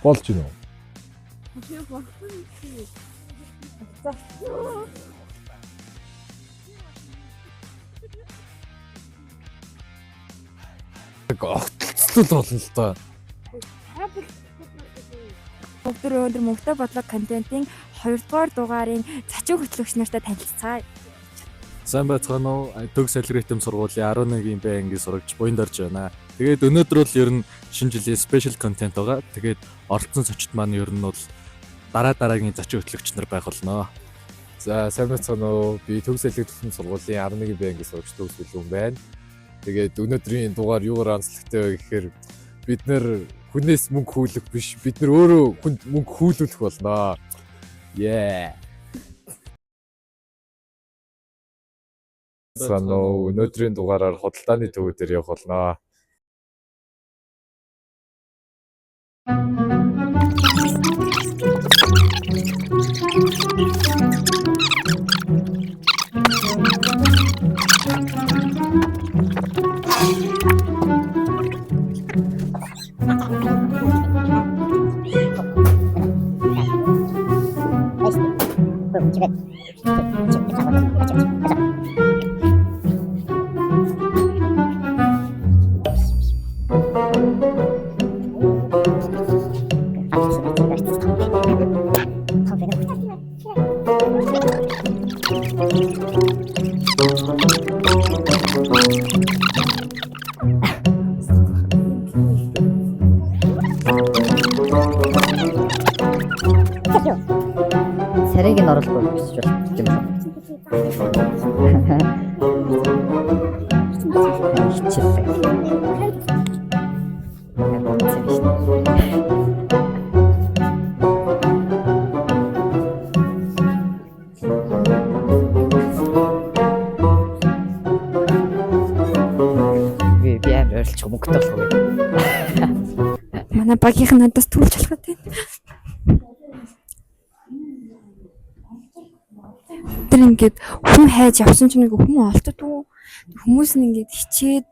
Болж гинөө. Огтлцол болно л доо. Бүгд өндөр мөнгөтэй бодлого контентын 2 дугаар дугаарын зочин хөтлөгч нартай танилцацгаая. Сайн байцгаана уу? Төгс алгоритм сургуулийн 11-ийн Б ангийн сурагч Буянд орж байна. Тэгээд өнөөдөр бол ер нь шинэ жилийн special content байгаа. Тэгээд оролцсон зочид маань ер нь бол дараа дараагийн зочин хөтлөгч нар байх болно. За, сайн байцгаана уу? Би Төгс алгоритм сургуулийн 11 Б ангийн сурагч Төгс Билүүн байна. Тэгээд өнөөдрийн дугаар юугаар онцлогтой вэ гэхээр бид нэр хүнээс мөнгө хүлэх биш, бид нэр өөрөө хүнд мөнгө хүлүүлэх болно. Yeah. Санаа өнөөдрийн дугаараар худалдааны төв дээр явах болно. Царайг нь оруулахгүй гэж болох юм байна. Хичээлээ. Бодсон юм шин. Би амар ойрлчих мөнгөтэй болох уу гэдэг. Манай багийнх нь надаас түлж болох гэдэг. Тэр ингээд хүн хайж явсан чинь нэг хүн олддгүй. Хүмүүс нь ингээд хичээд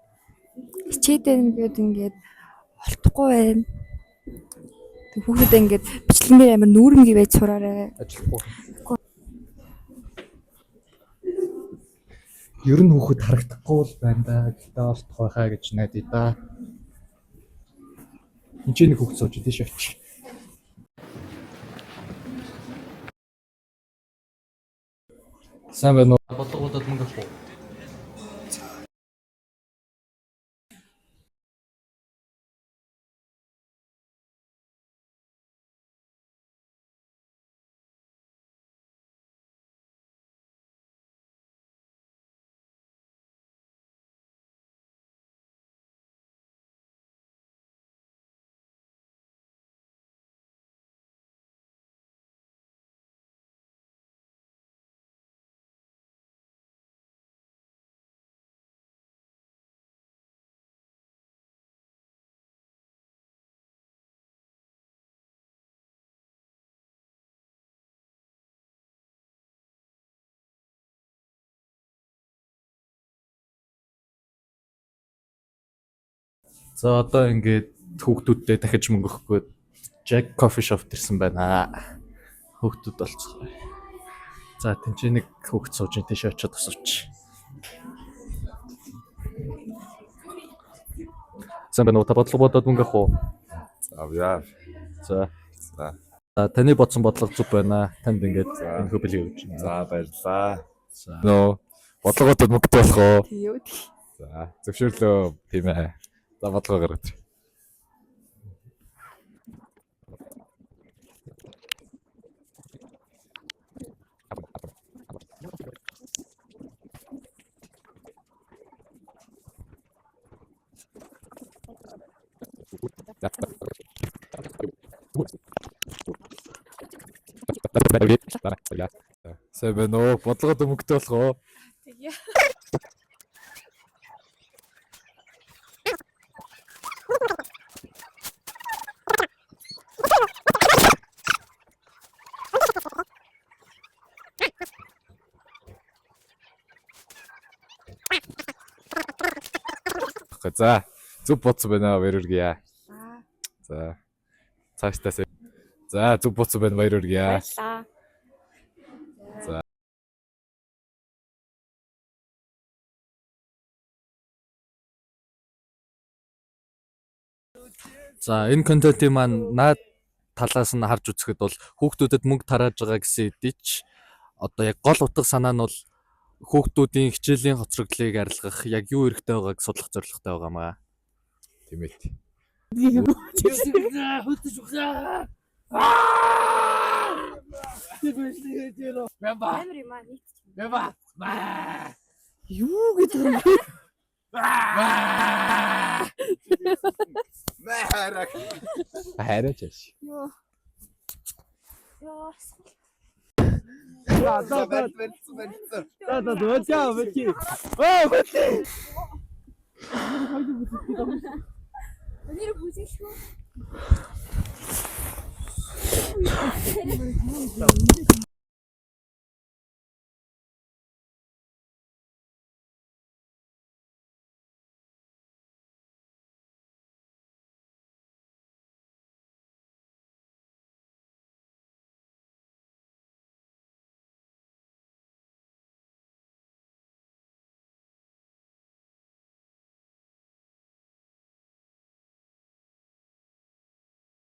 хичээдээ ингээд ингээд олдохгүй байна. Тэг хүүхдүүд ингээд бичлэн дээр амар нүүрэнгүй байж сураарай. Ажиллахгүй. Ер нь хүүхэд харагдахгүй л байна да. Гэхдээ олдох байхаа гэж найдаа да. Энд чинь нэг хүүхэд сууж идэв шаач. Сайн байна уу? Бодлого бодоод мөнгө авах уу? За, одоо ингээд хүүхдүүдтэй дахиж мөнгө өгөхгүй Jack Coffee Shop ирсэн байна. Хүүхдүүд олцгоо. За, тэнцээ нэг хүүхд сууж ин тийш очиод асууч. Сайн байна уу? Та бодлого бодоод мөнгө авах уу? За, яа. За. За. За, таны бодсон бодлого зөв байна. Танд ингээд энэ хөө бэлэг өгч байна. За, баярлалаа. За. Нөө бодлого бодоод мөнгөтэй болох уу? Тийм үү. За, зөвшөөрлөө, тийм ээ. За, бодлого гаргаж. Сайн байна уу? Бодлогод мөнгөтэй болох уу? Тэгээ. За, зөв бодсон байна. Баяр хүргэе. За. Цаашдаа. За зүг буцсан байна, баяр хүргье. Баярлалаа. За, энэ контентын маань наад талаас нь харж үзэхэд бол хүүхдүүдэд мөнгө тарааж байгаа гэсэн хэдий ч одоо яг гол утга санаа нь бол хүүхдүүдийн хичээлийн хоцрогдлыг арилгах, яг юу хэрэгтэй байгааг судлах зорилготой байгаа маа. Тийм ээ. Амар юм аа нийт. Юу гэдэг юм? Хараач ааш. Йоо. Йоо. Өнөр бүжиглэхүү.